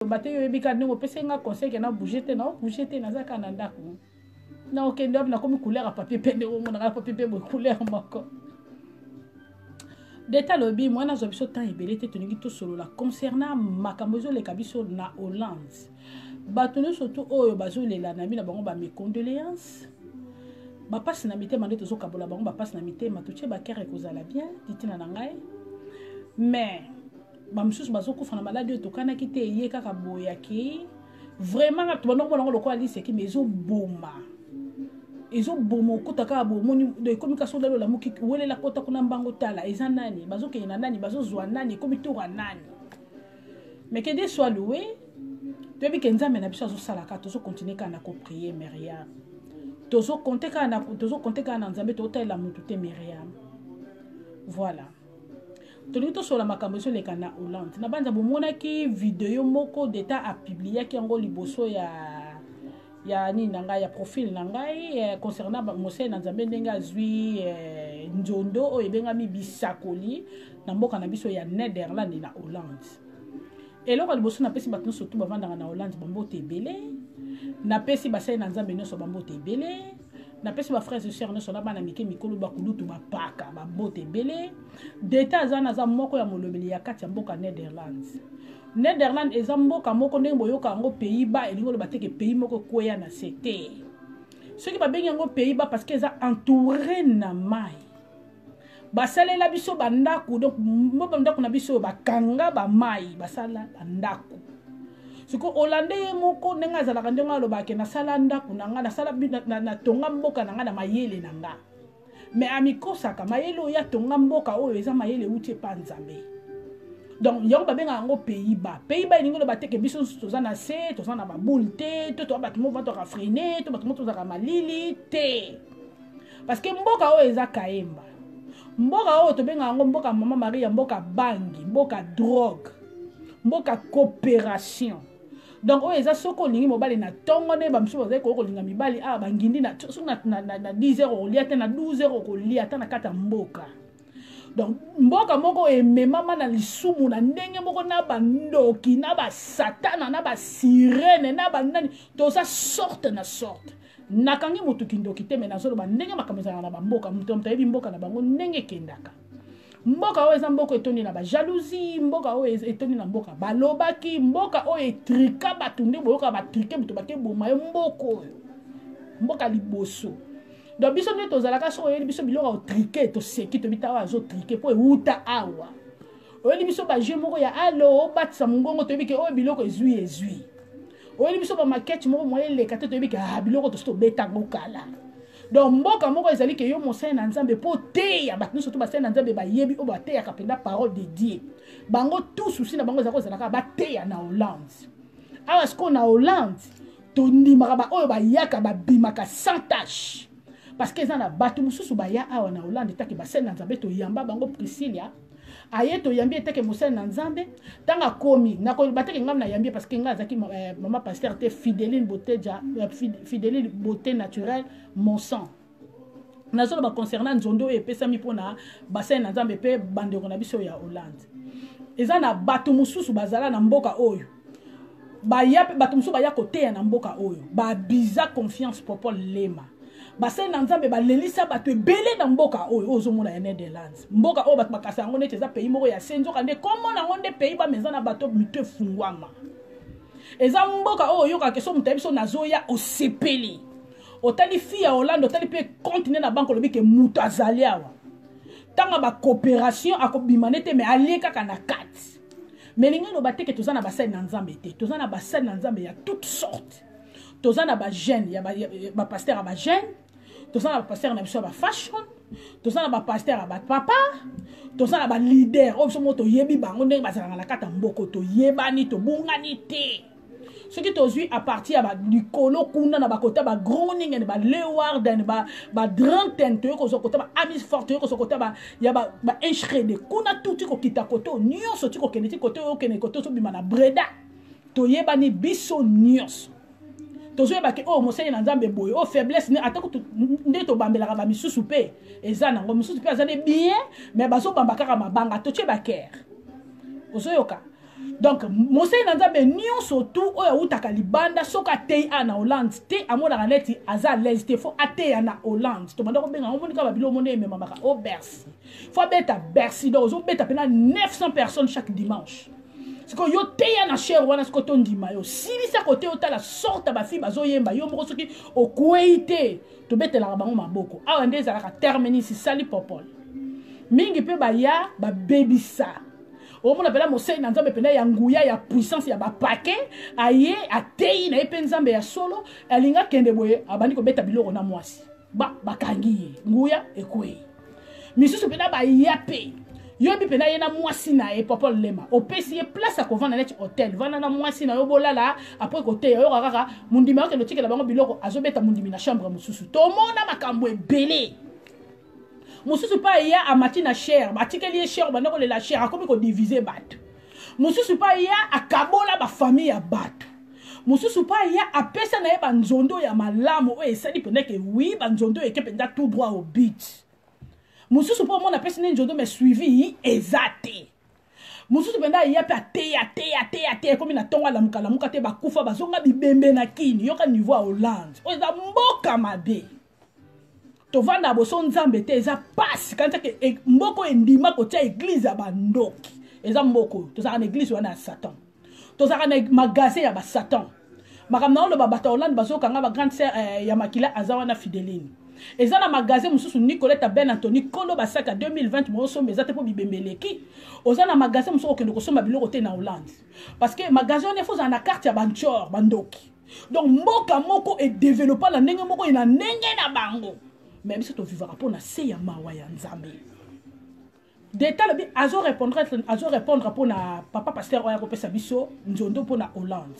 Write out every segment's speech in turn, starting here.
Loba te, yo oyebi kaka ndenge opesi nga conseil ke na bouge te, na bouge te, naza kaka na ndako. Na okende wapi? Nakomi couleur ya papier pe ndenge omonaka papier pe boye couleur moko. Deta alobi mwana azwa biso temps ebele te, tolingi tosolola concernant makambo ezoleka biso na Hollande. Bato nyonso tu oyo bazolela na bino bango ba mes condoléances. Bapasi na mitema nde tozokabola bango bapasi na mitema, totie bakere ekozala bien titina na ngai. Mais bamosusu bazokufa na maladi oyo tokanaki te, eye kaka boye akei vraiment tobanda komona yango lokola liseki, mais ezoboma, ezoboma. Okuta kaka boye, omoni ekomi kasi olali, olamuki, welela kota kuna mbango, tala eza nani bazokende na nani, bazozwa nani, ekomi tour ya nani. Mais que Dieu soit loué, toyebi ke Nzambe na biso azosalaka, tozokontinue kaka na koprier. Miriam, tozokonte kaka na, tozokonte kaka na Nzambe, totalela motu te. Miriam, voilà, tolingi tosola makambo ezoleka na Hollande. Na banza bomonaki video moko deta apubliaki yango liboso ya nini na ngai, ya profil na ngai, concernant mosali na Nzambe, ndenge azwi nzondo oyo ebengami bisakoli na mboka na biso ya Nederland, na Hollande. Eloko ya liboso, napesi bato nyonso tu bavandaka na Hollande bambote ebele, napesi basali na Nzambe nyonso bambote ebele, napesi bafrères et sœurs nyonso na bana mike, mikolo, bakulutu, bapaka bambote ebele. Deta aza naza moko ya molobeli ya kati ya mboka Nederlands. Nederland eza mboka moko ndenge boyoka yango Pays-Bas, elingi oloba te ke pays moko ekweya na se te. Soki babengi yango Pays-Bas, parce que eza entouré na mai. Basalela biso bandako, donc mo bandako na biso oyo bakanga bamai, basala bandako. Siko Hollande ye moko ndenge azalaka, ndenge alobaka ke nasala ndako na nga, nasala, natonga mboka na nga na mayele na nga, mais amikosaka. Mayele oyo atonga mboka oyo eza mayele euti epa Nzambe. Donc yango babengaka yango Pays-Bas. Pays-Bas elingi oloba te ke biso nyonso toza na se, toza na baboule te, to toza bato moko toka freine, to bato moko tozalaka malili te, parce que mboka oyo eza kayemba. Mboka oyo tobengaka yango mboka Mama Maria, mboka bangi, mboka drogue, mboka coopération. Donc oyo eza soki olingi mobali na ntongo, nde bamosusu bazali koki kolinga mibali awa bangindi na soki na 10 heures okolia te, na 12 heures okolia ata na kati ya mboka. Donc mboka moko ememama na lisumu na ndenge moko na bandoki, na basatana, na basirene, na banani, toza sorte na sorte. Nakangi motu kindoki te, me nazoloba ndenge makambo ezalaka na bamboka. Moto moto ayebi mboka na bango ndenge ekendaka. Mboka oyo eza mboka etondi na bajalousie, mboka oyo etondi na mboka balobaki, mboka oyo etrika bato nde boyoka batrike moto bakeboma yo. Mboka oyo mboka liboso. Donc biso nde tozalaka, soki oyeli biso biloko ya otrike, toseki, tobita oyo azotrike mpo ewuta awa. Oyeli biso bajeu moko ya alo obatisa mongongo, toyebi ke oyo biloko ezwi ezwi. Oyeli biso bamakete moko moye eleka te, toyebi ke ah, biloko tosi tobetango kala. Donc mboka moko ezali ke yo mosali na Nzambe mpo oteya bato nyonso to basali na Nzambe bayebi oyo bateyaka mpenza parole de Dieu, bango tout souci na bango eza kozala kaka bateya na Hollande awa. Sikoyo na Hollande tondimaka baoyo bayaka babimaka sans tache, parce que eza na bato mosusu baya awa na Hollande etake basali na Nzambe, toyamba bango. Priscilia aye, toyambi etake mosali na Nzambe. Ntango akomi, nakoloba teke ngai nayambi ye, parce que ngai azalaki mama pasteur te. Fideline Boteja, Fideline Beauté Naturelle, mon sang, nazoloba concernant nzondo oyo epesami mpona basali na Nzambe mpe bandeko na biso ya Hollande. Eza na bato mosusu bazala na mboka oyo baya, mpe bato mosusu baya koteya na mboka oyo babiza confiance. Popol Lema, basali na Nzambe balelisa bato ebele na mboka oyo ozomona ya Netherlands. Mboka oyo bato bakasa yango neti eza pays moko ya se, nzoka nde komona yango nde pays bama eza na bato mito efungwama. Eza mboka oyo oyokaka so moto ayebi so nazoya, osepeli, otali fille ya Hollande, otali mpe compte nde na banque, olobi ke moto azali awa. Ntango bacoopération akobima nde te, mais alie kaka na kati. Mais elingi eloba te ke toza na basali na Nzambe te. Toza na basali na Nzambe ya toute sorte. Toza na bajeune ya bapasteur ya bajeune, toza na bapasteur na biso ya bafashion, toza na bapasteur ya bapapa, toza na baleader oyo biso moko toyebi bango ndenge bazalaka na kati ya mboko. Toyebani, tobungani te. Soki tozwi à partir ya likolo kuna na bakota baGroningen, baLeeuwarden, baDrenthe, toyei kozwa kota baAmersfoort, toyei kozwa kota ya baEnschede kuna, tu ti kokita kote oyo nyonso, ti kokende ti kote oyo okende kote ozobima na Breda, toyebani biso nyonso. Tozoyeba ke oyo mosali na Nzambe boye, oyo faiblesse ne ata kutu nde tobambelaka bamisusu mpe eza nango, misusu mpe aza ne bien, mais bazobamba kaka mabanga. Totie bakere, ozoyoka. Donc mosali na Nzambe nyonso tu oyo awutaka libanda, soki ateyi a na Hollande te, amonaka neti aza à l'aise te. Faut ateya na Hollande. Tobanda kobenga yango, omoni kaka babilo, omoni ememamaka o Bercy, faut abeta Bercy. Donc ozobeta mpena 900 personnes chaque dimanche. Sikoyo yo teya na chere wana, sikoyo tondima yo, silisa kote, otala sorte ya bafille bazoyemba, yo moko soki okwei te, tobetelaka bango maboko. Awa nde ezalaka terminus sali popol mingi mpe baya babebisa. Omona mpena mosali na Nzambe mpena ya nguya, ya puissance, ya bapake, aye ateyi na ye mpe Nzambe ya solo, alingi akende boye, abandi kobeta biloko na mwasi, bakangi ye, nguya ekwei. Misusu mpena baya mpe yoyebi mpena ye na mwasi na ye. Papa Lema, opesi ye place ya kovanda neti hotel, vanda na mwasi na yo, bolala. Apres koteya, oyoka kaka mondimi akokende otikela bango biloko, azobeta mondimi na chambre mosusu. Tomona makambo ebele. Mosusu mpe aya, amati na chaire, batikeli ye chaire, banda kolela chaire, akomi kodivise bato. Mosusu mpe aya, akabola bafamille ya bato. Mosusu mpe aya, apesa na ye banzondo ya malamu oyo esali mpenza ke wi, banzondo oyo eke mpenza tout droit au but. Mosusu mpe omona apesi nde nzondo, mais suivi eza te. Mosusu mpenza aya mpe ateya, ateya, ateya, ateya, ekomi na ntongo, alamuka, alamuka te, bakufa, bazonga bibembe na Kini. Yoka niveau ya Hollande oyo, eza mboka mabe. Tovanda boso Nzambe te, eza pasi. Kanisa ke mboka oyo endima kotia église ya bandoki, eza mboka oyo tozalaka na église wana ya Satan, tozalaka na magasin ya basatan. Makambo na oloba, bato ya Hollande bazokanga ba grande sœur ya makila aza wana, Fideline. Eza na magasin mosusu, Nicolette Ben Antony kolo basaka 2020 moosomba eza te mpo bibembe eleki. Oza na magasin mosusu, okende kosomba biloko te na Hollande, parce que magasin wana efo ozala na carte ya bantior, bandoki. Donc mboka moko edevelopa na ndenge moko na ndenge na bango, mais biso tovivaka mpo na se ya mawa ya Nzambe. Deta alobi, azorépondre mpo na papa pasteur oyo akopesa biso nzondo mpo na Hollande,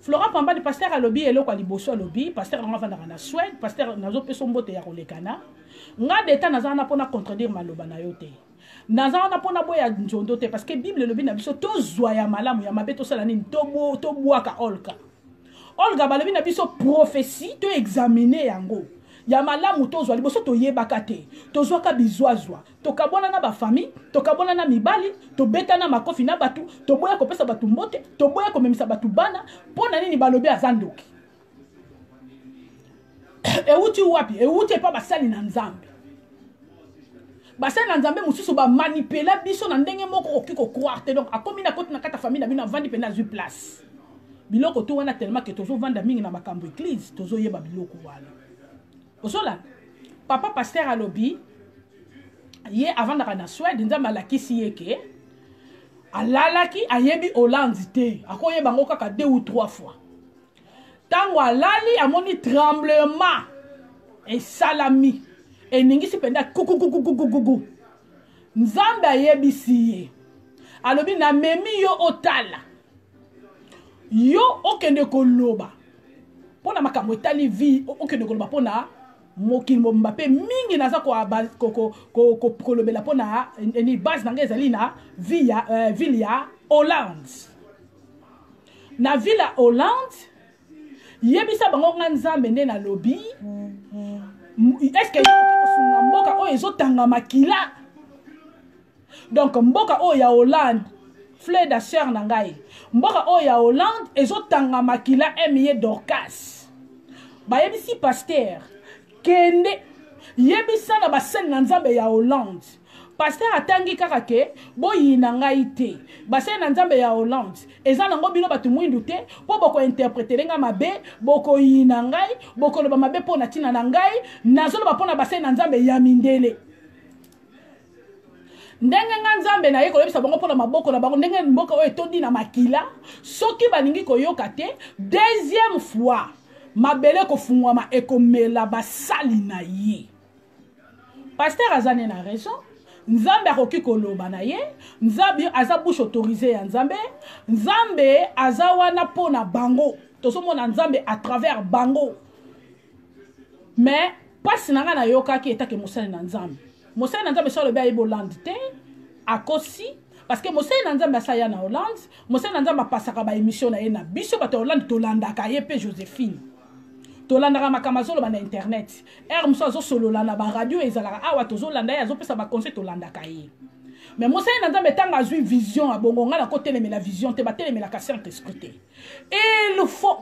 Florent Pambani. Pasteur alobi eloko ya liboso, alobi pasteur yango avandaka na Suède. Pasteur, nazopesa mbote ya kolekana. Nga deta naza wana mpona contredire maloba na yo te, naza wana mpona boya nzondo te, parce que Bible elobi na biso tozwa ya malamu, ya mabe tosala nini? Tobwaka. Olga, Olga, balobi na biso prophétie toexamine yango, ya malamu tozwa. Liboso toyebaka te, tozwaka bizwazwa, tokabwana na bafamille, tokabwana na mibali, tobetana makofi na bato, toboya kopesa bato mbote, toboya komemisa bato bana. Mpo na nini? Balobi aza ndoki. Euti wapi? Euti epa basali na Nzambe. Basali na Nzambe mosusu bamanipela biso na ndenge moko okoki kocroire te. Donc akomi na koti na kati ya famille na bino, avandi mpena, azwi place, biloko to wana. Tellement ke tozovanda mingi na makambo église, tozoyeba biloko wana. Ozolanda papa pasteur alobi ye avandaka na Suède, Nzambe alakisi ye ke alalaki, ayebi Hollande te, akoyeba yango kaka deux ou trois fois. Ntango alali, amoni tremblement esalami, eningisi mpenza kukukukukukuku. Nzambe ayebisi ye, alobi: "Namemi yo otala, yo okende koloba mpo na makambo etali vie, okende koloba mpo na mokili mobimba." Mpe mingi naza kolobela mpo na ni base na ngai ezali na ville ya Hollande. Na ville ya Hollande, yebisa bango nga Nzambe nde nalobi. Est-ce kosunga mboka oyo ezotanga makila? Donc mboka oyo ya Hollande, Fleda sœur na ngai, mboka oyo ya Hollande ezotanga makila. Emiye Dorcas bayebisi pasteur: "Kende yebisa na basali na Nzambe ya Hollande." Pasteur atangi kaka ke boyina ngai te, basali na Nzambe ya Hollande, eza nango bino bato mwindu te, mpo bokointerpretele ngai mabe, bokoyina ngai, bokoloba mabe mpo na ntina na ngai. Nazoloba mpo na basali na Nzambe ya mindele, ndenge nga Nzambe naye koyebisa bango mpo na maboko na bango, ndenge mboka oyo etondi na makila. Soki balingi koyoka te, deuxième fois mabele ekofungwama, ekomela basali na ye. Pasteur aza ne na raison. Nzambe akoki koloba na ye, Nzambe aza bouche autorisée ya Nzambe. Nzambe aza wana mpo na bango, tozomona Nzambe à travers bango. Mais mpasi na ngai nayokaki etake mosali na Nzambe, mosali na Nzambe so alobi ayebi Hollande te, akosi, parce que mosali na Nzambe asaya na Hollande. Mosali na Nzambe apasaka baémission na ye na biso bato ya Hollande, tolandaka ye mpe. Joséphine, tolandaka makambo azoloba na internet, heure mosusu azosolola na baradio ezalaka awa, tozolanda ye, azopesa baconseil, tolandaka ye. Mais mosali na Nzambe ntango azwi vision ya bongo, ngai nakotelemela vision te, batelemelaka Saint Esprit te. Il faut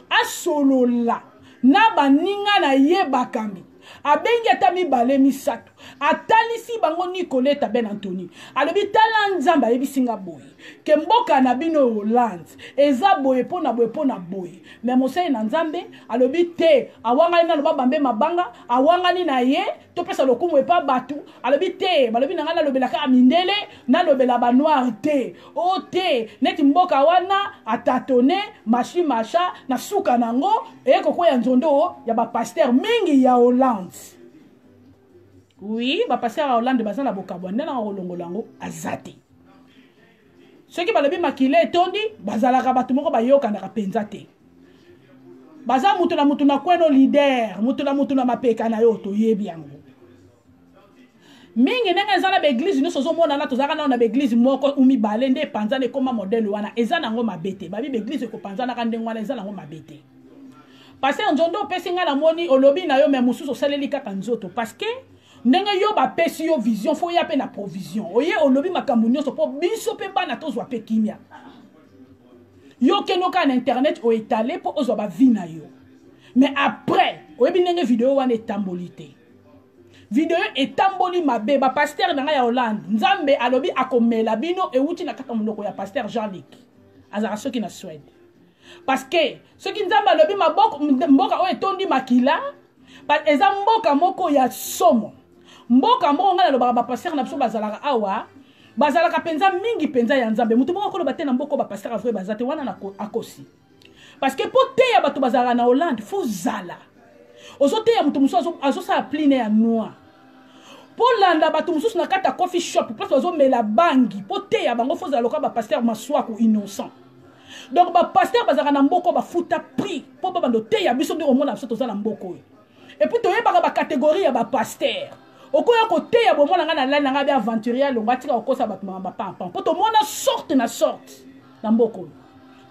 asolola na baninga na ye bakambi, abengi ata mibale misato, atalisi bango Nicoleta Ben Antony, alobi tala Nzambe ayebisi nga boye ke mboka na bino Hollande eza boye mpo na boye mpo na boye. Me mosali na Nzambe alobi te, awangani nano babambe mabanga, awangani na ye topesa lokumu epa bato, alobi te, balobi na ngai nalobela kaka mindele, nalobela banoir te, o te neti mboka wana atatone mashi masha na suka nango eye kokweya nzondo ya bapaster mingi ya Hollande. Oui, bapaster ya Hollande baza na bokabwa, nde nanga kolongola yango aza te. Soki balobi makila etondi, bazalaka bato moko bayokanaka mpenza te, baza mutu na mutu na kweno leader, mutu na mutu na mapeka na yo, toyebi yango mingi ndenge eza na baeglize nyonso. Ozomonana tozalaka nano na baeglize moko u mibale nde epanzana ekoma modele wana, eza nango mabe te. Babi baeglize ekopanzanaka ndenge wana, eza nango mabe te. Paster Nzondo, opesi ngai, namoni olobi na yo, me mosusu osaleli kaka nzoto, parce que ndenge yo bapesi yo vision, fo oya mpe na provision, oye olobi makambo nyonso mpo biso mpe bana tozwa mpe kimia. Yo okende kaka na internet oetale mpo ozwa bavi na yo, mais après oyebi ndenge video wana etamboli te, video etamboli mabe. Bapaster na ngai ya Hollande, Nzambe alobi akomela bino, ewuti na kati ya monoko ya paster Jean Luc, azalaka soki na Swede. Parce que soki Nzambe alobi maboko, mboka oyo etondi makila, eza mboka moko ya somo, mboka moko ngai nalobaka bapaster na biso bazalaka awa, bazalaka mpenza mingi mpenza ya Nzambe. Moto moko akoloba te na mboka oyo bapaster avrai baza te, wana akosi. Parce que mpo teya bato bazalaka na Hollande, fo zala ozoteya moto mosusu azosala pline ya noir, mpo landa bato mosusu na kati ya coffee shop place bazomela bangi, mpo teya bango fo zala lokola bapaster Maswaku innocent. Donc bapaster bazalaka na mboka oyo bafuta prix mpo babanda oteya biso nde omona biso toza na mboka oyo. Et puis toyebaka bacatégorie ya bapaster. Okoya koteya bomona ngai na lali na ngai be aventurier alongo, atika kokosa bato makambo pampan, mpo tomona sorte na sorte na mboka oyo.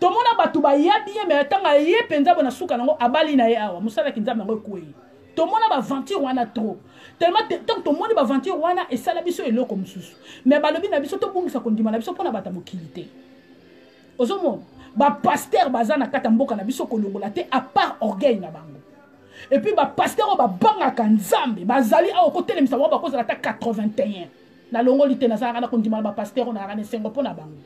Tomona bato bayabi ye, me ntango aye mpenza bo na suka nango abali na ye awa mosalaki Nzambe yango ekwei. Tomona baventure wana trop, tellement ntango tomoni baventure wana esala biso eloko mosusu. Me balobi na biso tobungisa kondima na biso mpona bato ya mokili te. Ozomona bapaster baza na kati ya mboka na biso, kolongola te à part orgueil na bango. Et puis bapaster oyo babangaka Nzambe bazali awa, okotelemisa bango bakozala ata 81. Nalongoli te, nazalaka na kondima na bapaster oyo, nazalaka na esengo mpo na bango.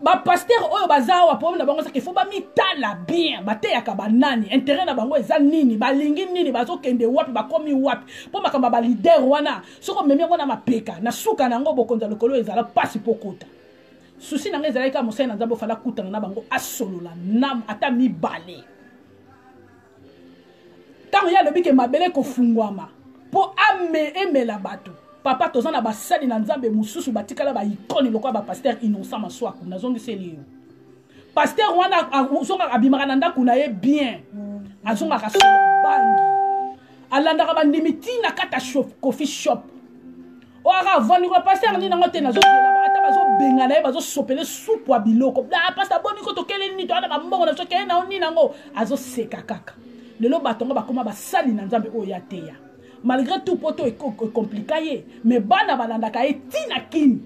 Bapaster oyo baza awa, problème na bango ezaka ifo bamitala bien, bateyaka banani, intérêt na bango eza nini, balingi nini, bazokende wapi, bakomi wapi. Mpo makambo ya balider wana, soki omemi yango na mapeka, na suka na yango bokonzi ya lokolo ezala mpasi mpo kota. Susi na ngai ezalaki kaka mosali na Nzambe ofanda kutana na bango, asolola na ata mibale. Ntango ye alobi ke mabele ekofungwama mpo emela bato, papa, toza na basali na Nzambe mosusu batikala baikone lokola bapaster Innocent Maswaku. Nazongiseli yo paster wana, azongaka, abimaka na ndako na ye bien, azongaka solo bangi, alandaka bandimi ntina kata coffee shop oyo aka avandi kuna. Paster nini yango te, nazozela ata bazobengana ye, bazosopele supu ya biloko. Paster, boni ko tokele nini, toyana bambongo na biso, keye na yo nini yango, azoseka kaka. Lelo bato yango bakóma basali na Nzambe oyo ya teya. Malgré tout poto ekomplika ye, mais bana balandaka ye ntina kini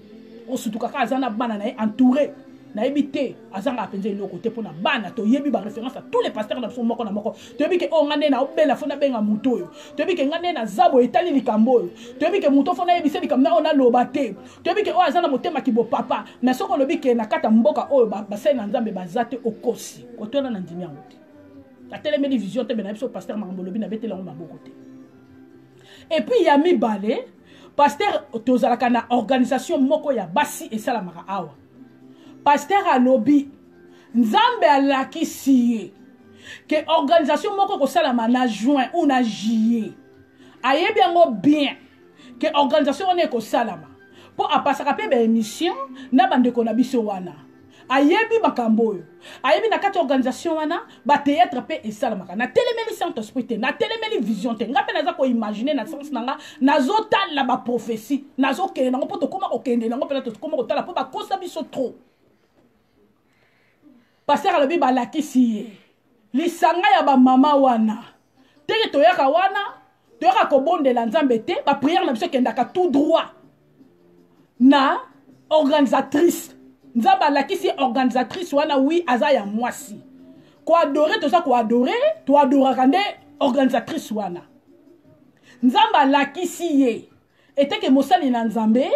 osutuka kaka, aza na bana na ye entouré, nayebi te azangaka mpenza eloko te mpona bana. Toyebi baréférence ya tous les pasteurs na biso moko na moko, toyebi ke oyo nga nde naobela fo nabenga moto oyo, toyebi ke nga nde naza boye etali likambo oyo, toyebi ke moto fo nayebisa likambo na oyo naloba te, toyebi ke oyo aza na motema kibopapa. Mais soki olobi ke na kati ya mboka oyo basali na Nzambe baza te, okosi. Koto wana na ndimi yango te, atelemeli vision te. Me na biso paster, makambo olobi nabeteli yango maboko te. Et puis ya mibale, paster, tozalaka na organisation moko ya basi esalamaka awa. Paster alobi Nzambe alakisi ye ke organisation moko ekosalama na juin ou na juillet. Ayebi yango bien ke organisation wana ekosalama mpo apasaka mpe baémission na bandeko na biso wana. Ayebi makambo oyo, ayebi na kati ya organisation wana batheatre mpe esalamaka. Natelemeli Saint Esprit te, natelemeli vision te. Nga mpe naza koimagine na sens na nga, nazotala baprophétie, nazokende nango mpo tokóma kokende nango mpena, tokóma kotala mpo bakosa biso trop. Paster alobi balakisi ye lisanga ya bamama wana teke toyaka wana, toyaka kobondela Nzambe te, baprière na biso ekendaka tout droit. Na organisatrice, Nzambe alakisi organisatrice wana, wi aza ya mwasi. Koadore, toza koadore, toadoraka nde organisatrice wana. Nzambe alakisi ye eteke mosali na Nzambe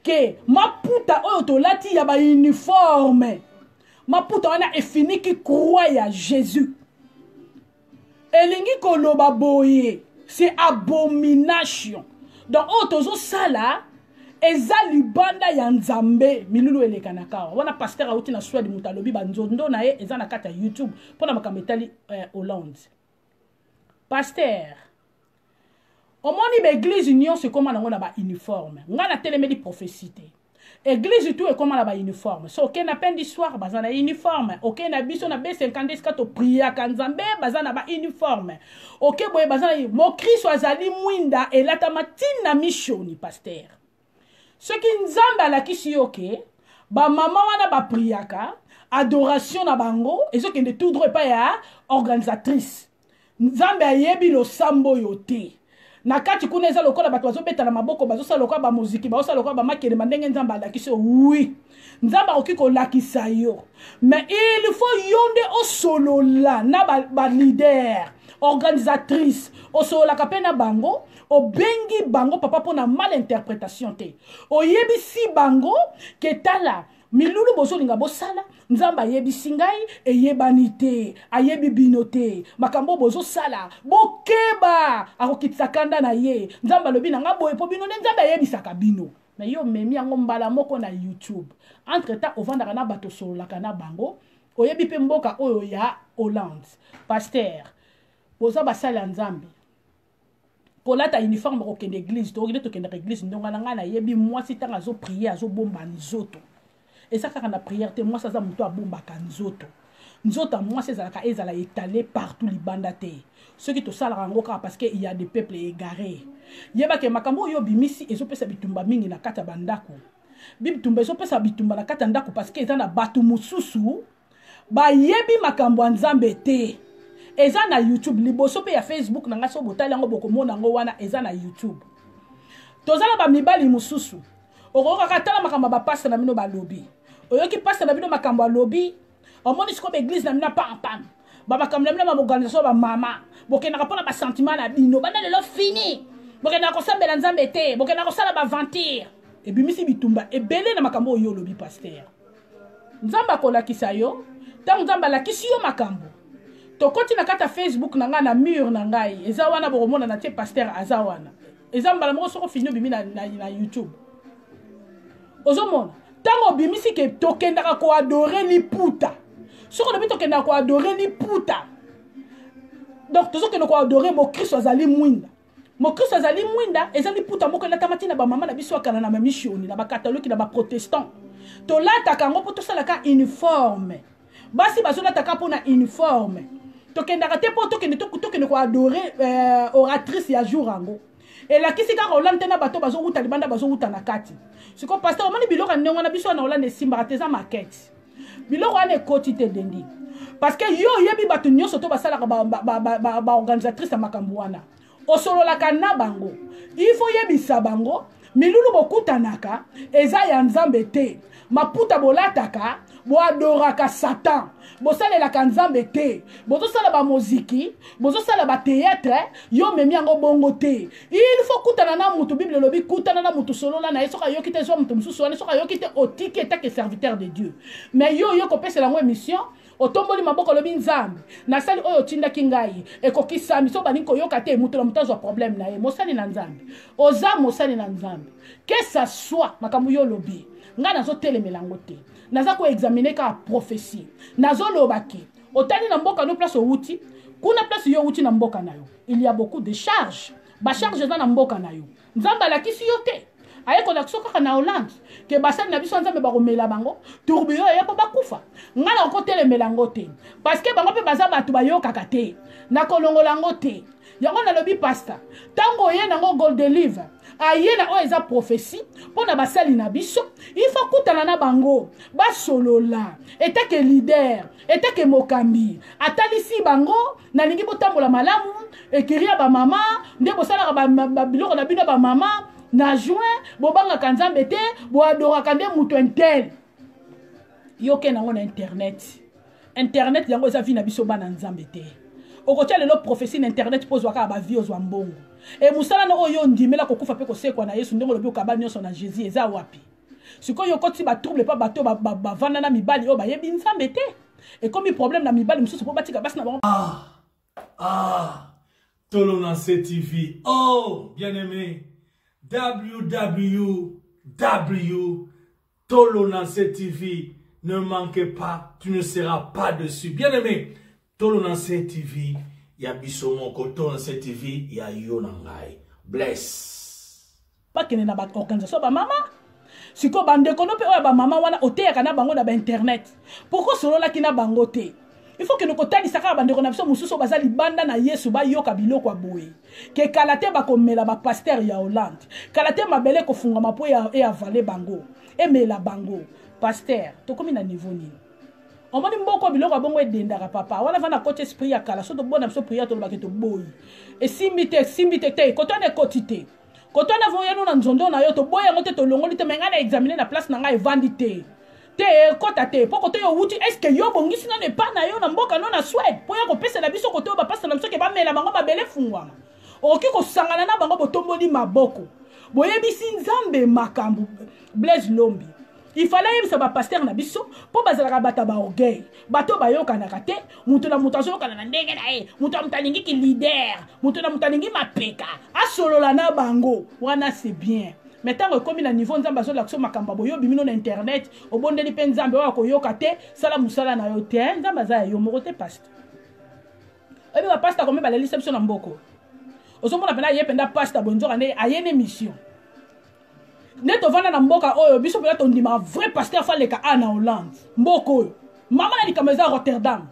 ke maputa oyo tolati ya bauniforme, maputa wana efiniki croix ya Jésus. Elingi koloba boye, c'est abomination. Donc oyo tozosala eza libanda ya Nzambe. Milulu elekanaka awa wana. Pasteur auti na Swede, moto alobi banzondo na ye eza na kati ya YouTube mpo na makambo etali Hollande. Pasteur, omoni baeglize nyonso ekóma nango na bauniforme. Ngai natelemeli prophétie te. Église tout ekóma na bauniforme. So okei na Pain du Soir, baza na uniforme. Okei na biso na B50, esika topriaka Nzambe, baza na bauniforme. Oke boye, baza na mokristo azali mwinda elatama ntina mishoni. Pasteur, soki Nzambe alakisi yo ke bamama wana bapriaka, adoration na bango ezokende tout droit epai ya organisatrice, Nzambe ayebi losambo oyo te. Na kati kuna eza lokola bato bazobetana maboko, bazosala lokola bamoziki, bazosala lokola bamakelema. Ndenge Nzambe alakisi yo, wi, Nzambe akoki kolakisa yo, mais il faut yo nde osolola na baleader, ba organisatrice. Osololaka mpe na bango, obengi bango, papa, mpo na mal interprétation te. Oyebisi bango ke tala milulu bozolinga bosala, Nzambe ayebisi ngai eyebani te, ayebi bino te. Makambo bozosala, bokeba, akokitisa kanda na ye. Nzambe alobi na nga boye mpo bino nde Nzambe ayebisaka bino. Me yo omemi yango mbala moko na YouTube. Entre temps ovandaka na bato, osololaka na bango, oyebi mpe mboka oyo ya Hollande. Pasteur, boza basali ya Nzambe, kolata uniforme kokende église, tokende, tokendaka église. Ndonga na ngai, nayebi mwasi ntango azoprie, azobomba nzoto. Eza kaka na prière te. Mwasi aza moto abombaka nzoto. Nzoto ya mwasi ezalaka ezala étalé partout libanda te. Soki tosalaka yango kaka parce que il y a des peuples égarés. Yebake makambo oyo obimisi ezopesa bitumba mingi na kati ya bandako. Bitumba, ezopesa bitumba na kati ya ndako, parce que eza na bato mosusu bayebi makambo ya Nzambe te. Eza na YouTube liboso mpe ya Facebook na ngai. So botali yango, bokomona yango wana, eza na YouTube. Toza na bamibali mosusu, okokaka tala makambo ya bapasta na bino balobi. Oyoki pasta na bino makambo alobi, omoni sikoyo baeglize na bino pampam, bamakambo na bino, baorganisation, bamama bokendaka mpona basentiment na bino. Banda lelo fini, bokendaka kosambela Nzambe te, bokendaka kosala baventure. Ebimisi bitumba ebele na makambo oyo olobi. Pasteur, Nzambe akolakisa yo. Ntango Nzambe alakisi yo makambo, tokoti na kati ya Facebook na ngai, na mur na ngai eza wana, bokomona na tie pasteur aza wana. Eza mbala moko soko fini, obimi na YouTube, ozomona ntango obimisi ke tokendaka koadore liputa. Soki olobi tokendaka koadore liputa, donc tozokende koadore mokristo azali mwinda. Mokristo azali mwinda eza liputa moko elatama ntina bamama na biso ya kala, na bamisioni, na bakatolike, na baprotestant. Tolataka yango mpo tosalaka uniforme. Basi bazolataka mpo na uniforme. Tokendaka te mpo tokende koadore oratrice ya jour. Yango elakisi kaka Hollande te, na bato bazowuta libanda, bazowuta na kati. Sikoyo pasteur, omoni biloko ya ndenge wana, biso na Hollande esimbaka te. Eza makete, biloko wana ekoti te dendi, parce que yo oyebi bato nyonso to basalaka baorganisatrice ya makambo wana, osololaka na bango. Il faut yebisa bango milulu bokutanaka eza ya Nzambe te. Maputa bolataka, boadoraka Satan, bosalelaka Nzambe te. Bozosala bamoziki, bozosala bateatre, yo omemi yango bongo te. Il faut kutana na mutu. Bible elobi kutana na mutu, solola na ye. Soki ayoki te, zwa mutu mosusu wana. Soki ayoki te, otiki etake serviteur de Dieu. Mais yo oyo kopesela yango émission, otomboli maboko, olobi: "Nzambe, nasali oyo otindaki ngai, ekokisami." So balingi koyoka te, moto na moto azwa problème na ye. Mosali na Nzambe, oza mosali na Nzambe, que ça soit makambo yo olobi, ngai nazotelemela yango te. Naza koexamine kaka prophétie. Nazoloba ke otali na mboka no, place owuti kuna, place yo owuti na mboka na yo, il y a beaucoup de charge. Bacharge eza na mboka na yo. Nzambe alakisi yo te, aye kolakisa kaka na Hollande ke basali na biso ya Nzambe bakomela bango tourbillon eye mpo bakufa. Ngai nakotelemela yango te, parce que bango mpe baza bato, bayokaka te. Nakolongola yango te. Yango nalobi, pasteur, ntango oye nango Goldelive, aye na oyo eza prophétie mpo na basali na biso, il faut kutana na bango, basolola etake leader, etake mokambi, atalisi bango: "Nalingi botambola malamu, ekiri ya bamama nde bosalaka biloko na bino ya bamama." Na juin bobangaka Nzambe te, boadoraka nde moto intel. Yo kende yango na internet. Internet yango eza vie na biso bana Nzambe te. Okotia lelo prophetie na internet mpo ozwa kaka bavie, ozwa mbongo. E mosala na oyo ondimela kokufa mpe kosekwa na Yesu, ndenge olobi okaba nyonso na Jésus, eza wapi? Sikoyo okotisi batrouble mpa bato bavanda na mibali oyo bayebi Nzambe te. Ekomi problème na mibali mosusu mpo batika basi na bango. Ah, ah, Tolo na TV. Oh, bien-aimé. www Tolo Nancy TV. Ne manquez pas, tu ne seras pas dessus. Bien-aimé, Tolo Nancy TV, ya biso moko. Tolo Nancy TV, ya yo na ngai. Bless. Bakende na baorganisation bamama. Sikoyo bandeko no mpe oyo bamama wana oteyaka na bango na bainternet, pourkui osololaki na bango te? Il faut kende kotalisa kaka bandeko na biso mosusu oyo baza libanda na Yesu, bayoka biloko ya boye ke kala te bakomela bapaster ya Hollande, kala te mabele ekofungama mpo eavale bango, emela bango. Paster, tokomi na niveau nini? Omoni mboko biloko ya bongo edendaka papa wana vanda koti esprit ya kala. So tobona biso priere, tolobaki toboyi, esimbi te, esimbi te te, kotwana ekoti te, kotwana voyano na nzondo na yo, toboyi yango te, tolongoli te. Me ngai na examine na place na ngai, evandi te te, ekota te. Mpo kote yo owuti, estce yo obongisi nano epa na yo na mboka no na Swede mpo ya kopesela biso kote oyo bapasta na biso ke bamela bango mabele fungwama? Okoki kosangana na bango, botomboli maboko, boyebisi Nzambe makambo. Blaise Lombi, il fallait ayebisa bapaster na biso mpo bazalaka bato ya baorgueil, bato bayokanaka te. Moto na moto azoyokana na ndenge na ye, moto na moto alingi ki leader, moto na moto alingi mapeka. Asolola na bango wana, c'est bien. Mais ntango ekomi na niveau Nzambe azolakisa makambo ya boye, obimi no na internet, obondeli mpe Nzambe oyo akoyoka te, sala mosala na yo te. Nzambe aza ya yo moko te. Paste, oyebi bapasta komi balelisa biso na mboko. Ozomona mpena ye mpenza pasta boye, nzoka nde aye ne mission nde tovanda na mboka oyo. Biso mpenza tondimaka vrai pasteur faleka a na Hollande, mboka oyo mama na likambo eza Rotterdam.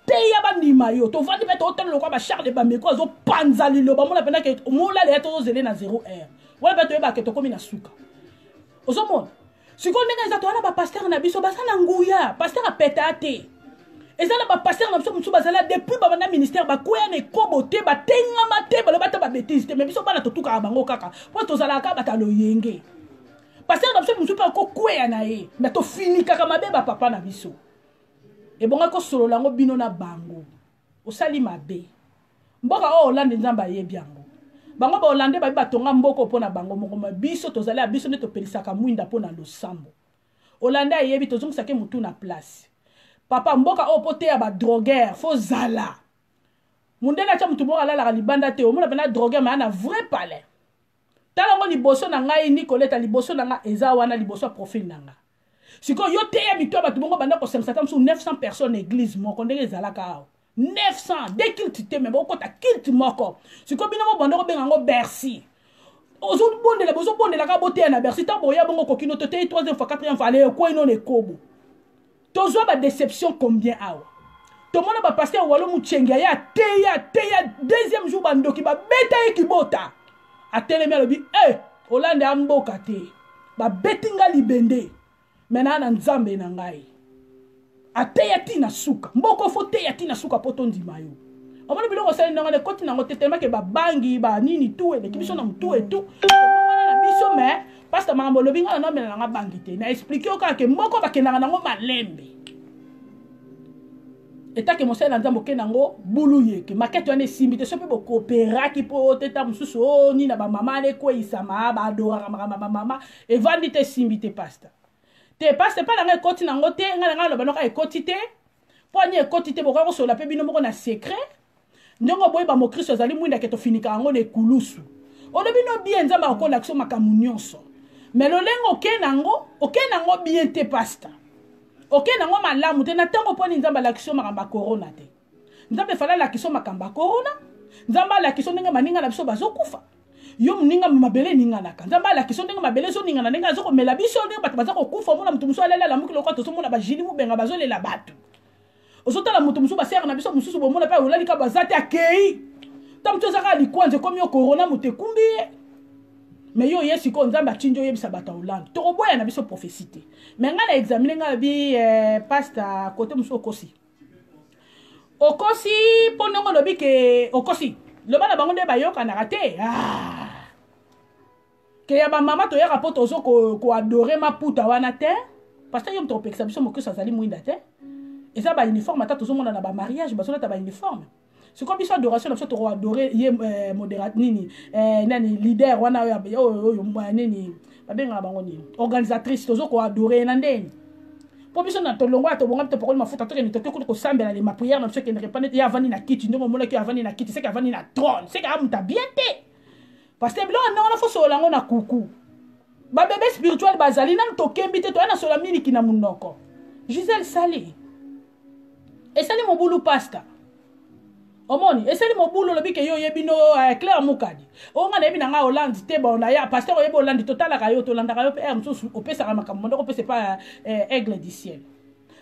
Teya bandima yo, tovandi mpe totala lokwa bacharles bameko azopanza liloba. Mona mpenza ke molala ya tozozele na 0 heure wana mpe toyebaka ke tokomi na suka. Ozomona sikoyo ndenge eza, towana bapaster na biso baza na nguya, paster apeta te. Eza na bapaster na biso mosusu bazala depuis babanda ministère, bakweya na ekobo te, batengama te, baloba ata babetise te. Me biso bana totukaka bango kaka mpo tozalaka kaka bato ya loyenge. Paster na biso mosusu mpe akokweya na ye, me tofinikaka mabe bapapa na biso. Ebongaki kosolola yango bino na bango. Osali mabe. Mboka oyo Hollande, Nzambe ayebi yango. Bango bahollande babi batonga mboka mpo na bango moko, ma biso tozali ya biso nde topelisaka mwinda mpo na losambo. Hollande ayebi, tozongisaki motu na place. Papa, mboka oyo mpo teya badroguer fo zala mundele atya motu moko alalaka libanda te. Omona mpena droguer maya na vrai palais. Tala yango liboso na ngai, Nicoleta, liboso na ngai eza wana, liboso ya profil na ngai. Sikoyo yo teya mito ya bato bongo, banda kosangisa ata mosusu 900 personnes na église moko ndenge ezalaka awa, 900 de culte te, me bokota culte moko. Sikoyo bino mobanda kobenga yango Bercy. Ozobondela, bozobondela kaka boteya na Bercy. Ntango boya bongo, kokino toteyi troisième fois, quatrième fois, ale ekwei nono ekobo. Tozwa badéception combien awa? Tomona bapaster Walo Muchenge aye ateya, ateya, deuxième jour bandoki babeta ye kibota, atelemi alobi e Hollande ya mboka te, babeti nga libende, me naa na Nzambe na ngai. Ateya ti na suka. Mboko fo teya ti na suka mpo tondima yo. Omoni biloko osali ndenge wana ekoti nango te, telemake babangi banini tu eleki biso na motu etu tobongwana na biso. Me pasta, makambo olobi, ngai nanomela nanga bangi te. Na explike yo kaka ke moko bakendaka nango malembe. Etake mosali na Nzambe, okende yango bulu yeke makete wana esimbi te. So mpe bokoperaki mpo te ta mosusu o nini na bamama wana ekweyisama, baadoraka makambo ya bamama, evandi te, esimbi te. Pasta te, pasta epai na ngai ekoti nango te. Ngai na ngai aloba noka ekoti te. Mpo ani ekoti te? Bokoki kosolola mpe bino moko na secret. Ndenge oboyeba mokristo azali mwinda ke tofinika yango na ekulusu. Olobi no bien, Nzambe akolakisa makambo nyonso. Me lolenge oke nango, oke nango bien te. Pasta, oke nango malamu te na ntango. Mpo nini Nzambe alakisi yo makambo ya corona te? Nzambe efali alakisi yo makambo ya corona, Nzambe alakisi yo ndenge baninga na biso bazokufa. Yo moninga, mabele eninganaka, Nzambe alakisi yo ndenge mabele ezoningana, ndenge azokomela biso, ndenge bato baza kokufa. Omona moto mosusu alali, alamuki lokola tozomona bajili mobenga bazolela bato. Ozotala moto mosusu, basere na biso mosusu, bomona mpe olali kaka, baza te, akei ta motu eza kaka likwanza, ekomi yo corona, moto ekumbi ye. Me yo oye sikoyo, Nzambe atindi oyebisa bato ya Hollande. Tokoboya na biso prophétie te, me ngai na examine ngai bi eh, pasta, kote mosusu okosi, okosi. Mpo ndenge olobi ke okosi, loba na bango nde bayokanaka te. Ah. Ke ya bamama toyaka mpo tozo koadore ko maputa wana te. Pasteur yo moto opekisa biso mokristo azali mwinda te. Eza ba uniforme ata tozomona na ba mariage bazolata ba uniforme. Sikoyo biso adoration na biso tokoadore ye eh, moderate nini eh, nani leader wana oyo oyo oyo nini babengaka bango nini organisatrice tozo koadore ye na ndeni mpo biso na tolongwa ya tobongami topakoli mafuta tokende toke kutu kosambela lema prière na biso ekendeke epa neti ye avandi na kiti ndenge omonaki avandi na kiti seke avandi na trône seke amuta bien te parce que biloko ndenge wana fosolola yango na kuku babebe spirituel bazali nanu tokembi te toya na sola miliki na monoko gisele sali esali mobulu pasta omoni esali mobulu olobi ke yo oyebi no eh, claire mukadi oyo ngai nayebi na ngai hollande te bon naya pasteur oyebi hollande totalaka yo tolandaka yo mpe heure mosusu opesaka makambo mondoko opesa epa eh, aigle du ciel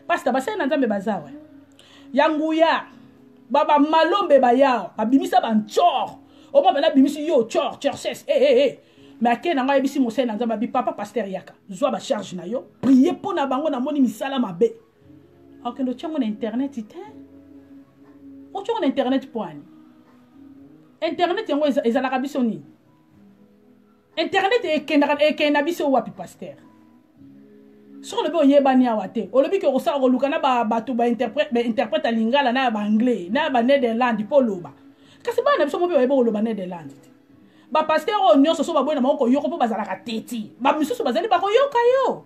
pasta basali na nzambe baza we ya nguya bamalombe baya babimisa bancor omwa mpena abimisi yo cor chorses e eh, eh, eh. me ake na ngai ayebisi mosali na nzambe abi papa paster yaka zwa bacharge na yo prie mpo na bango namoni misala mabe akende otya yango na internet te otya yango na internet mpo ani internet yango ezalaka biso nini internet ekendaka ekende na biso wapi paster soki olobi oyebani awa te olobi ke okosala koluka na bato bainterprète ya lingala na ya baanglais na ya banederland mpo oloba kasi bana na biso mope bayebi koloba nederland te bapaster oyo nyonso so baboyi na bango koyoko mpo bazalaka teti bamisusu bazali bakoyoka yo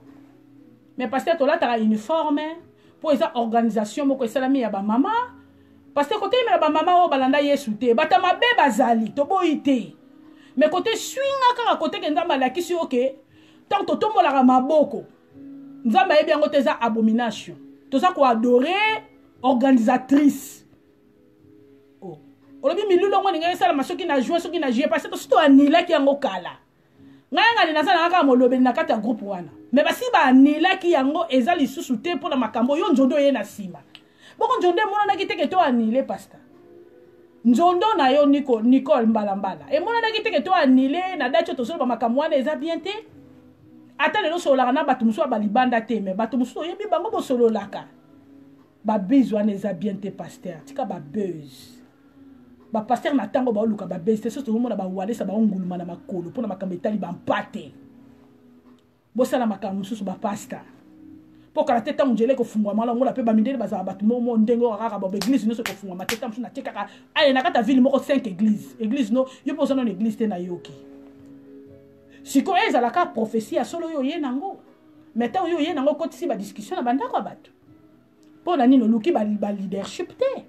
mais paster tolataka uniforme mpo eza organisation moko esalami ya bamama paster kotelemela bamama oyo balanda yesu te bato mabe bazali toboyi te mais kote swinga kaka kote ke nzambe alakisi yo ke ntango totombolaka maboko nzambe ayebi yango te eza abomination toza koadore organisatrice oh. olobi milulu yango elingi esalama soki na juin soki na juillet parce tosi toanilaki yango kala ngai ngani naza nanga kaka molobeli na kati ya groupe wana me basi baanilaki yango eza lisusu te mpo na makambo yo nzondo oye na nsima bongo nzondo emonanaki te ke to anile pasta nzondo na yo Nico, nicole mbalambala emonanaki te ke to anile na dati oyo tozoloba makambo wana eza bien te ata lelo osololaka na bato mosusu ya balibanda te me bato mosusu oyebi bango bosololaka babise wana eza bien te paster tika babuse bapaster na ntango baoluka babese te soki tozomona bawalesa baonguluma na makolo mpo na makambo etali bampate bosala makambo mosusu bapasta mpo kala te ntango nzela ekofungwama wana omona mpe bamindele bazala bato moko mo ndenge oyo kaka baeglise nyonso ekofungwama te ntango mosusu natie kaka aye na kati ya ville moko 5 église église no yo mpe oza nano église te nayoki sikoyo ezalaka prophetie ya solo oyo oye nango mai ntango yo oye nango okotisi badiscussion na bandako ya bato mpo na nini oluki ba, ba leadership te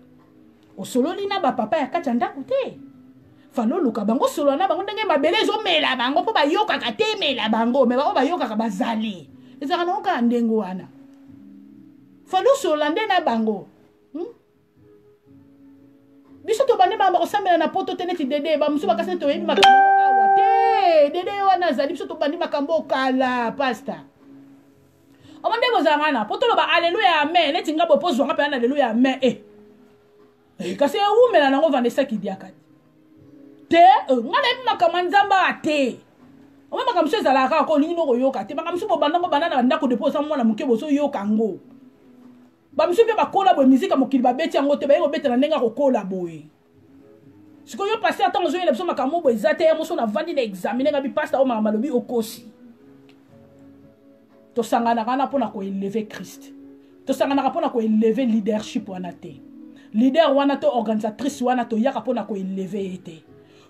osololi na bapapa ya kati ya ndako te fale oluka bango osolola na bango ndenge mabele ezomela bango mpo bayokaka te emela bango me bango bayokaka bazali ezalaka nango kaka ndenge wana fale osolola nde na bango hmm? biso tobandi makambo kosambela na poto te neti dede bamosusu bakasi neti toyebi makambo awa te dede wana azali biso tobandi makambo kala pasta omo nde bozalanga na mpo toloba aleluya amen neti nga boye mpo ozwanga mpena na aleluya amen e eh. eh, kasi ewumela nango vanessa kidiaka te eh, nga nayebi makambo ya nzambe awa te omo makambo mosusu ezalaka kaka olingi nokoyoka te makambo mosusu bobanda ngo banda na bandako depo oza mwana moke bozoyoka yango bamisusu mpe bakola boye miziki ya mokili babeti yango te baye kobeta na ndenge ya kokola boye sikoyo yo paster ntango ozoyela biso makambo boye eza te ya moso navandi na examine nga bipasta oyo makambo alobi okosi tosanganaka wana mpo na koeleve christ tosanganaka mpo na koeleve leadership wana te leader wana to organisatrice wana toyaka mpo na koeleve ye te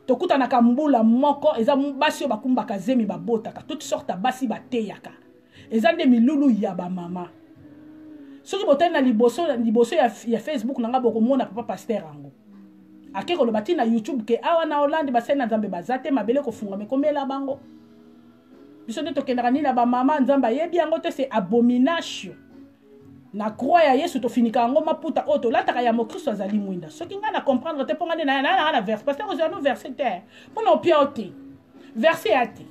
tokutanaka mbula moko eza basi oyo bakumbaka zemi babotaka toute sorte ya basi bateyaka eza nde milulu ya bamama soki botali na liboso, liboso ya, ya facebook na ngai bokomona papa paster yango ake koloba ti na youtube ke awa na hollande basali na nzambe baza te mabele kofungwama ekomela bango biso nde tokendaka nini na bamama nzambe ayebi yango te se abomination na croix ya yesu tofinika yango maputa oyo tolataka ya mokristo azali mwinda soki ngai na comprendre te mpo ngai nde naya nanga na verse parce que kozwa no verse te mpo na opia yo te verse ya te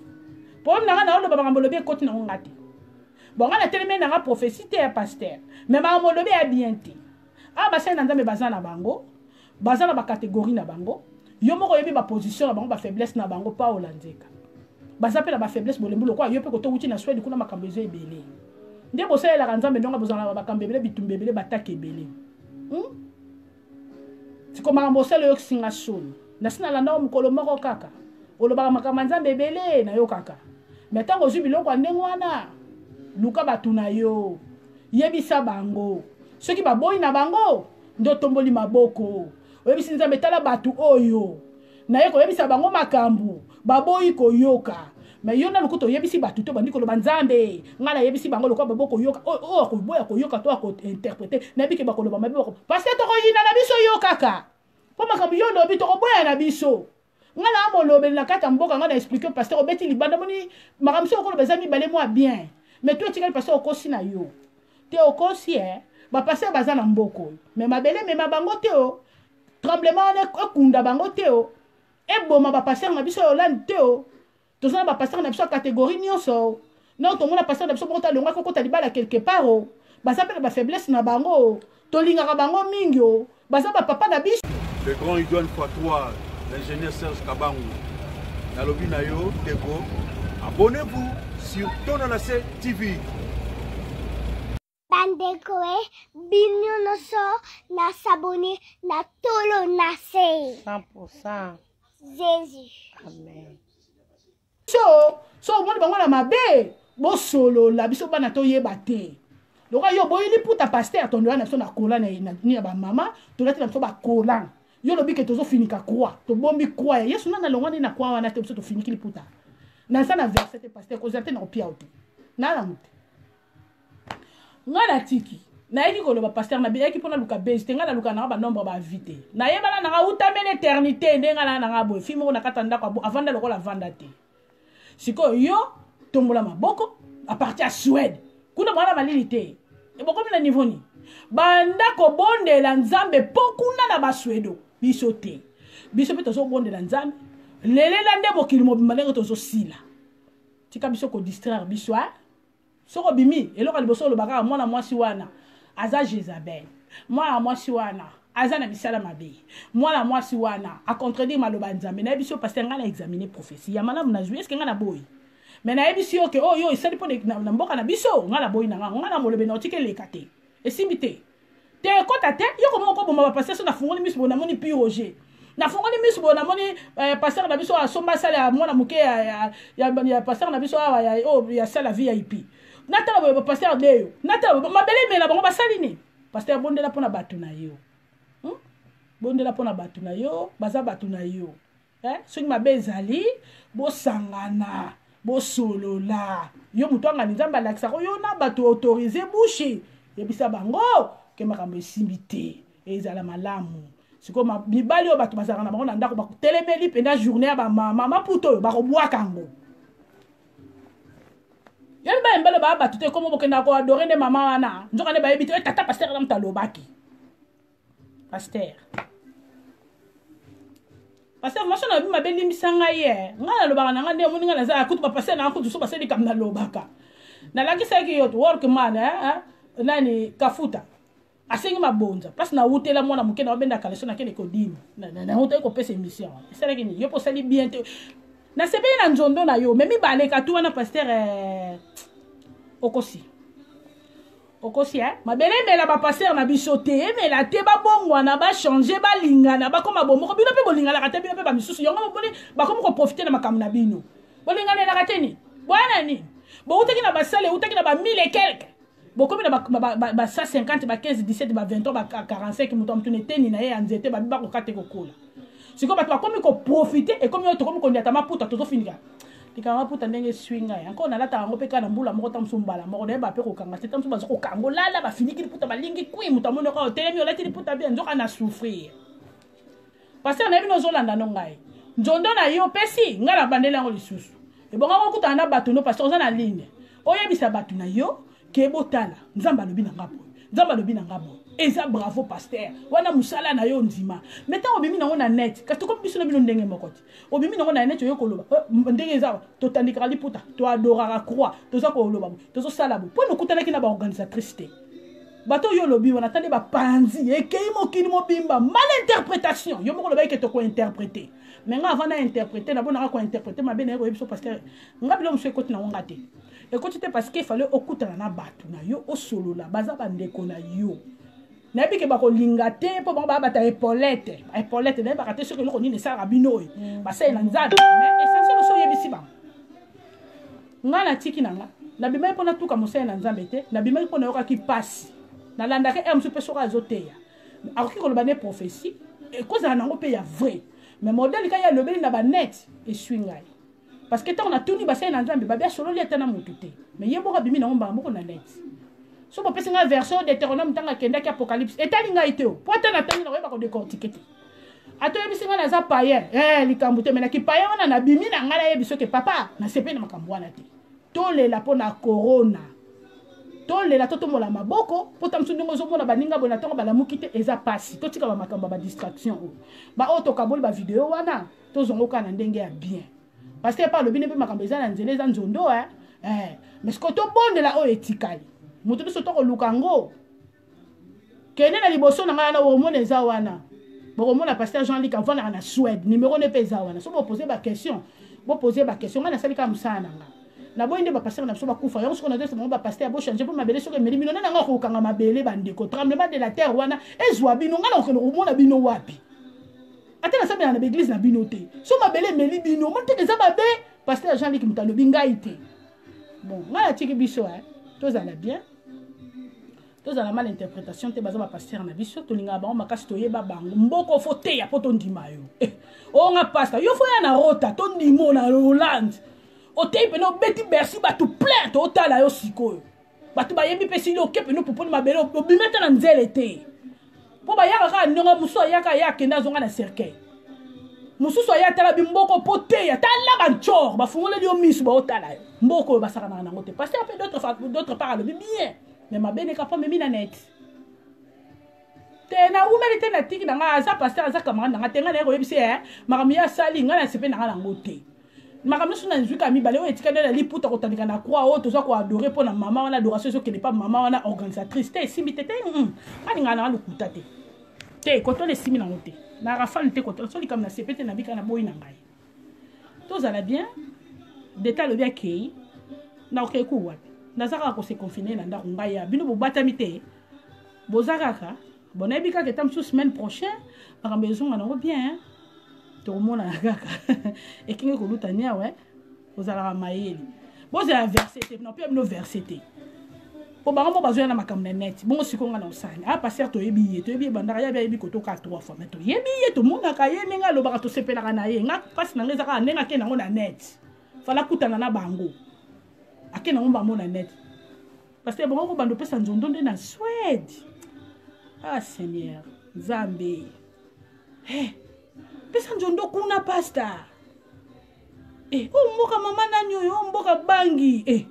problème na ngai naoloba makambo olobi ekoti nango ngai te bon ngai natelemeli na ngai prophétie te ya pasteur mais makambo olobi ya bien te awa basali na nzambe baza na bango baza na bacatégorie na bango yo moko oyebi baposition na bango bafaiblesse na bango paola nzeka baza mpe na bafaiblesse bolembu lokola yo mpe koto wuti na swede kuna makambo eza ebele nde bosalelaka nzambe ndonga bozala na makambo ebele bitumba ebele batake ebele hmm? siko makambo osala oyokisi nga soni nasi nalanda yo mokolo moko kaka Olobaka makambo ya Nzambe ebele nayokaka. Mais ntango ozwi biloko ya ndenge wana, luka bato na yo. Yebisa bango. Soki baboyi na bango, nde otomboli maboko. Oyebisi Nzambe tala bato oyo. Naye koyebisa bango makambo, baboyi koyoka. Mais yo nanu kutu oyebisi bato te, obandi koloba Nzambe, ngai nayebisi bango lokola baboyi koyoka. Oyo, oyo akoboya koyoka to akointerprete, nayebi ke bakoloba mabe bako. Parce que tokoyina na biso yo kaka. Mpo makambo yo olobi tokoboya na biso. Nga na molobeli na kati ya mboka nga na explique pasteur obeti libanda moni makambo soki okoloba eza mibale mwa bien mais to etikali pasteur okosi na yo te okosi eh ba pasteur baza na mboka oyo mais mabele mema bango te o tremblement wana ekunda bango te o eboma ba pasteur na biso ya Hollande te o toza na ba pasteur na biso ya catégorie nyonso non tomona pasteur na biso moko talongaki okota libala quelque part o baza mpe na ba faiblesse na bango o tolingaka bango mingi o baza ba papa na biso. Le grand Idouane fois 3, l'ingénieur Serge Kabangu. Nalobi na yo, ndeko, abonnez-vous sur Tonanase TV. Bandeko e bino nyonso na s'abonner na tolo na se. 100%. Jésus. Amen. So, so omoni bango na mabe, bosolola biso bana toyeba te. Lokola yo boyi liputa pasteur tondoya na biso na kola na na ba mama, tolati na biso ba kola. Yo lobi ke tozo finika croix, tobombi croix ya Yesu nana longwa nde na croix wana te biso tofiniki liputa. Na sa na verset te pasteur kozala te na kopia te. Na na mote. Nga natiki nayaki koloba pasteur na beyaki mpo naluka base te ngai naluka nanga banombre ba vie te nayebana nanga utamela éternité nde ngai naa nanga boye fi moko na kati ya ndako avanda lokola avanda te sikoyo yo tombola maboko a partir ya Suède kuna mwana malili te bokomi na niveau nini banda kobondela nzambe mpo kuna na basuedo biso te biso mpe tozobondela nzambe lelela nde mokili mobimba ndenge tozosila tika biso kodistraire biso eh? Soki obimi, eloko ya liboso oloba kaka mwana mwasi wana aza Jezabel. Mwana mwasi wana aza na misala mabe. Mwana mwasi wana a contredire maloba ya Nzambe. Nayebisi yo pasteur ngai na examiner prophetie ya malamu nazwi, est-ce que ngai naboyi? Mais nayebisi yo ke oyo oh, esali mpo na, na mboka na biso, ngai naboyi na ngai, ngai na molobe na otika eleka te. Esimbi te. Te ekota te, yo koma okoboma ba pasteur so nafungoli miso boye namoni Pi Roger. Nafungoli miso boye namoni eh, pasteur na biso asomba sala ya mwana moke ya, ya, ya, ya pasteur na biso awa ya, oh, ya sala VIP. Natala boye ba pasteur Deyo. Natala boye mabele emela bango basali nini? Pasteur bondela mpo na bato na yo. Hmm? Bondela mpo na bato na yo, baza bato na yo. Eh, soki mabe ezali bosangana bosolola yo moto angani nzambe alakisaka yo na bato autorise bouche yebisa bango ke makambo esimbi te ezala malamu sikoyo mibali oyo bato bazalaka na bango na ndako bakotelemeli mpenza journée ya bamama maputa oyo bakobwaka yango ya mibali mibali baa bato te komo bokendaka koadore nde mama wana nzoka nde bayebi te eh, tata pasteur na moto alobaki Pasteur. Pasteur mwasi na bima belimbisa ngai ye. Ngai nalobaka na ngai nde omoni ngai naza kutu ba pasteur na kutu so basali likambo nalobaka. Nalakisaki yo workman eh, eh, nani kafuta. Asengi mabonza place nawutela mwana moke na obenda kaleso nakende kodima nawutaki kopesa émission esalaki nini yo mpo osali bien te nasepeli na nzondo na yo me mibale katu wana pasteur eh, okosi Okosi eh? Mabele emela ba pasteur na biso te, emela te babongwana, ba changer, balingana, bakoma bomoko. Bino pe bolinganaka te, bino pe ba misusu yango boboni bakomi ko profiter na makambo na bino. Bolinganelaka te nini? Boya na nini? Bowutaki na basale, ewutaki na ba 1000 et quelques. Bokomi na ba, ba, ba, ba 150, ba 15, 17, ba 23, ba 45, moto ya moto na eteni na ye ya nzete babi bakokata ekokola. Sikoyo bato bakomi ko profiter, ekomi oyo tokomi koniata maputa tozofinika. Likambo maputa ndenge eswi ngai encore nalataka yango mpe kaka na mbula moko ta mosusu mbala moko nayeba mpe kokanga te ta mosusu baza kokanga olala bafiniki liputa balingi kui moto amoni oka otelemi olati liputa bien nzoka na souffrir pasteur nayebi nozolanda no ngai nzondo na yo opesi ngai nabandeli yango lisusu ebongaka okutana na bato no pasteur oza na ligne oyebisa bato na yo ke botala nzambe alobi na nga boye nzambe alobi na nga boye eza bravo pasteur wana mosala na yo ndima me ntango obimi nango na net kasi tokomi biso na bino ndenge moko te obimi nango na net oye koloba eh, ndenge eza totandikaka liputa toadoraka croix toza koloba boye tozosala boye mpo nokutanaki na baorganisatrice te bato oyo olobi wana ata nde bapanzi ekei mokili mobimba mal interpretation yo moko olobaki ke tokointerprete me nga avant na interprete nabonaka kointerprete mabe naye koyebi biso pasteur nga bilo mosusu ekoti nango nga te ekoti te parce que fallait okutana na bato na yo osolola baza bandeko na yo. Nayebi ke bakolinga te mpo bango baya bata epolete epolete, nayebaka te soki eloko nini esalaka bino oyo basali na Nzambe. Mais essentiel oso oyebisi bango, ngai natiki na nga, nabimaki mpo natuka mosali na Nzambe te, nabimaki mpo nayokaki mpasi. Nalandaki ere mosusu mpe soki azoteya, akoki koloba ne prophétie ekozala nango mpe ya vrai, mais modèle ka ye alobeli na banet eswi ngai, parce que ntango natuni basali na Nzambe, babi asololi ata na motu te, mais ye moko abimi nango mbala moko na net. So bopesi ngai version Deutéronome, ntango akendaki Apocalypse, etali ngai te, po ata natangi nakoyeba kodécortiquer te. Ata oyebisi ngai naza payen, likambo te, mais na kipayen wana nabimi na ngai, nayebi soki papa nasepeli na makambo wana te. Tolela mpo na corona, tolela, totombola maboko mpo ta mosusu ndenge ozomona baninga boye na ntongo balamuki te, eza pasi. Totika bamakambo ya badistraction oyo, baoyo tokaboli bavideo wana, tozongo kaka na ndenge ya bien, parce que pa alobi ne mpe makambo eza na nzela, eza nzondo, eh. Mais sikoyo tobondela oyo etikali, moto biso tokoluka yango. Kende na liboso na ngai wana, okomona eza wana, bokomona pasteur Jean Luc avandaka na Suède, numéro ne mpe eza wana. So bopose baquestion, bopose baquestion. Ngai nasali kaka mosala na ngai, naboyi nde bapasteur na biso bakufa. Yango soki nazoyesa bango, bapasteur bochange, mpo mabele soki emeli bino, nde nanga kokanga mabele. Bandeko, tremblement de la terre wana ezwa bino, ngai nakokende komona bino wapi? Ata nasambelaka na baeglise na bino te. So mabele emeli bino, omoni teke eza mabe. Pasteur Jean Luc moto alobi, ngai te. Bon, ngai natiki biso, tozala bien, tozala mal interprétation te. Baza bapasteur na biso, tolingaka bango makasi, toyeba bango. Mboko fo teya mpo tondima yo. Eh, oyo nga pasteur, yo fo ya na rota, tondima na Hollande, otei pene, obeti Bercy, bato plein tootala yo. Sikoyo bato bayebi mpe sili oke pene, opupoli mabele, obimi ata na nzele te, mpo bayaka kaka ndenge mosusu ayaka, ye akende, azonga na cercueil. Mosusu aya, atala bimboko mpo teya, tala bancor bafungoleli yo misu, baotala yo. Mboka oyo basakanaka nango te. Pasteur mpe d'autre part alobi bien, mais mabe neka mpo amemi na net te. Nawumeli te, natiki na ngai. Aza pasteur, aza camarade na ngai te. Ngai naye koyebisi ye makambo ye asali, ngai nasepe na ngai nango te. Makambo nyonso na nzwi kaka mibale oyo etikali na liputa kotandika na croix oyo toza koadore mpo na mama wana. Adoration ezokende mpa mama wana organisatrice te, esimbi te te. Alingaka nanga lokuta te te, kotola esimbi nango te na rafale te, kotola so likambo na sepe te, nabika na boyi na ngai. Tozala bien. Deta alobi akei na okei ku wapi? Naza kaka kose confine na ndako. Ngai ya bino bobatami te, boza kaka bon. Nayebi kaka eta mosusu semaine prochaine makambo ezonga nango bien, tokomonana kaka. Ekingi koluta niawe, ozalaka mayele. Bozala verset te, na mpe bino verset te, mpo bango mo bazoya na makambo na net. Bongo sikoyo nga na osali a pasteur, toyebi ye, toyebi ye bandaka yabi, ayebi kotoka trois fois, mais toyebi ye, tomonaka ye ndenge alobaka, tosepelaka na ye. Nga mpasi na nga eza kaka ndenge ake nango na net, fala kutana na bango, ake nango bango na net. Parce que bango kobanda opesa nzondo nde na Suède. Ah Seigneur Nzambe, hey, pesa nzondo kuna pasteur. Eh, oyo mboka mama nani oyo? Oyo mboka bangi, eh,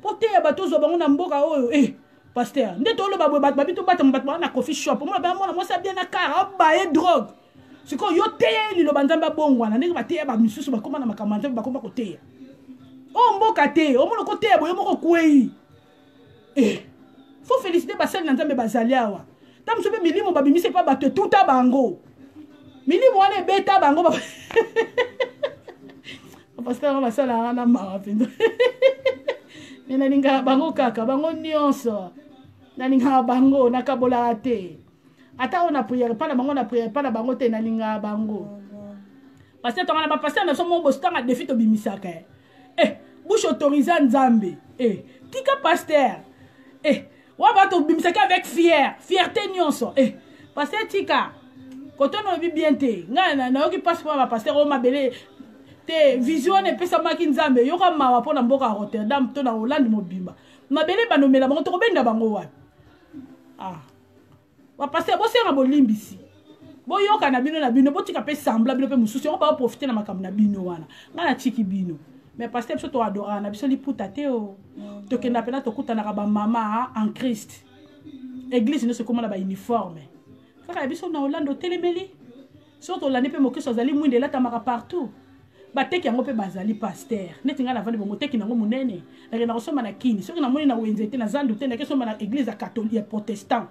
po teya bato, ozwa bango na mboka oyo. Eh, pasteur, nde toloba boye, bato babi tobatama, bato baa na coffee shop, omona baya mwana mwasi abia na kara, abaye drogue. Sikoyo yo teya ye liloba Nzambe, abongwana ndenge bateya bamisusu, bakóma na makambo ya Nzambe, bakóma koteya. Oyo mboka te, omona koteya boye moko okwei. Eh, faut féliciter basali na Nzambe bazali awa. Ta mosusu mpe milimo babimisi epa bato, etuta bango, milimo wana ebeta bango. Pasteur yango basalaka na mawa mpenza, me nalingaka bango kaka, bango nyonso nalingaka bango, nakabolaka te. Ata oyo na priere epa na bango, na priere epa na bango te, nalingaka bango. Pasteur tonga na bapasteur na biso moko bositanga defi tobimisaka, eh, bouche autorise Nzambe, eh, tika pasteur, eh, wa bato obimisaki avec fier fierté nyonso. Eh, pasteur tika koto, olobi bien te. Ngai nayoki mpasi mpona bapasteur oyo mabele te, vision wana epesamaki. Nzambe yoka mawa mpo na mboka ya Rotterdam to na Hollande mobimba, mabele bandomela bango, tokobenda bango wapi? Ah, bapasteur, bosenga bolimbisi, boyoka na bino na bino, botika mpe sembla bino mpe mosusu yango baoprofite na makambo na bino wana. Ngai natiki bino, mais pasteur, biso toadoraka na biso liputa te o tokenda mpena, tokutanaka bamama en Christ. Église nyonso ekóma na bauniforme kaka ya biso na Hollande. Otelemeli soki tolandi mpe mokristo azali mwinda, elatamaka partout, bateki yango mpe bazali pasteur. Neti ngai navandi bongo, teki nango monene, nakenda kosomba na Kini. Soki namoni na wenze te, na zandu te, nake somba na église ya catholique, ya protestant.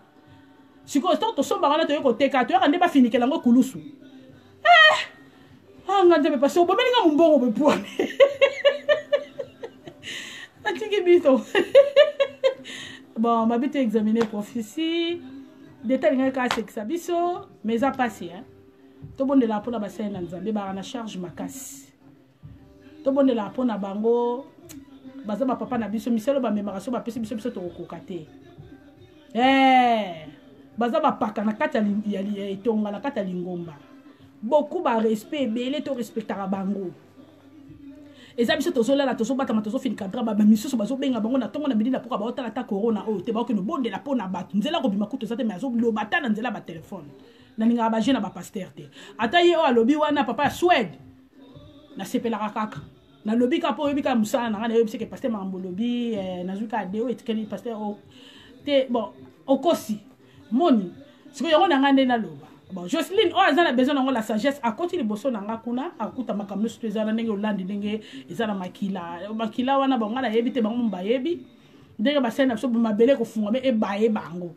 Sikoyo ntango tosombaka wana, toye koteka, toyaka nde bafinikela yango kulusu. Eh! Ah, nga Nzambe, pasi obomeli nga mombongo bepwani. Atiki biso. Bon, babi to examiner prophétie. Deta alingaki kaka asekisa biso, mais eza pasi hein. Tobondela mpona basali na Nzambe baka na charge makasi. Tobondela mpona bango baza bapapa na biso misalo bamemaka so bapesi biso biso tokokoka te. Eh, baza bapaka na kati ya etonga na kati ya lingomba. Beaucoup ba respect ebele to respectaka bango. Eza biso tozolala tozobatama tozofinika drap ba misusu bazobenga bango na ntongo na midi na poka baotala ata corona oyo te baokende obondela mpo na bato nzela kobima kutu eza te me azoloba ata na nzela ya batelefone. Nalingaka baje na bapaster te, ata ye oyo alobi wana papa ya Swede nasepelaka kaka nalobi kaka mpo oyebi kaka mosala na ngai nayebi seke paster makambo olobi eh, nazwi kaka de oyo etikali paster oyo te bon okosi moni sikoyo yango na ngai nde naloba. Bon, Joseline oyo aza na besoin nango la sagesse akoti liboso na nga kuna akuta makambo nyonso to eza na ndenge olandi ndenge eza na makila makila wana bango ngai nayebi te bango bayebi ndenge basali na biso mabele ekofungwame ebaye bango.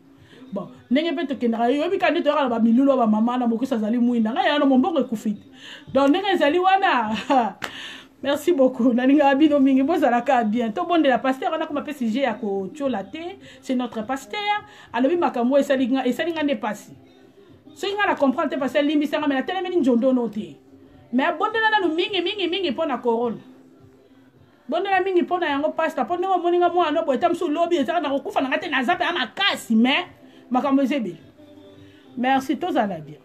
Bon, ndenge mpe tokendaka yoyebi kaka nde toyaka na bamilulu ya bamama na mokristo azali mwinda ngai yana mombongo ekufi te donc ndenge ezali wana. Merci beaucoup, nalingaka bino mingi, bozalaka bien. Tobondela pasteur wana koma mpe sujet ya kotiola te, c'est notre pasteur alobi makambo oyo esali nga nde pasi. Soki nga na comprendre te pasteur limbisanga, me natelemeli njondono te, me abondela nanu mingi mingi mingi mpo na corona. Bondela mingi mpo na yango pasta, mpo ndenge omoni nga mwana boye ta mosusu lobi ezaka na kokufa na nga te, naza mpe ya makasi me makambo eza ebele. Merci, tozala bien.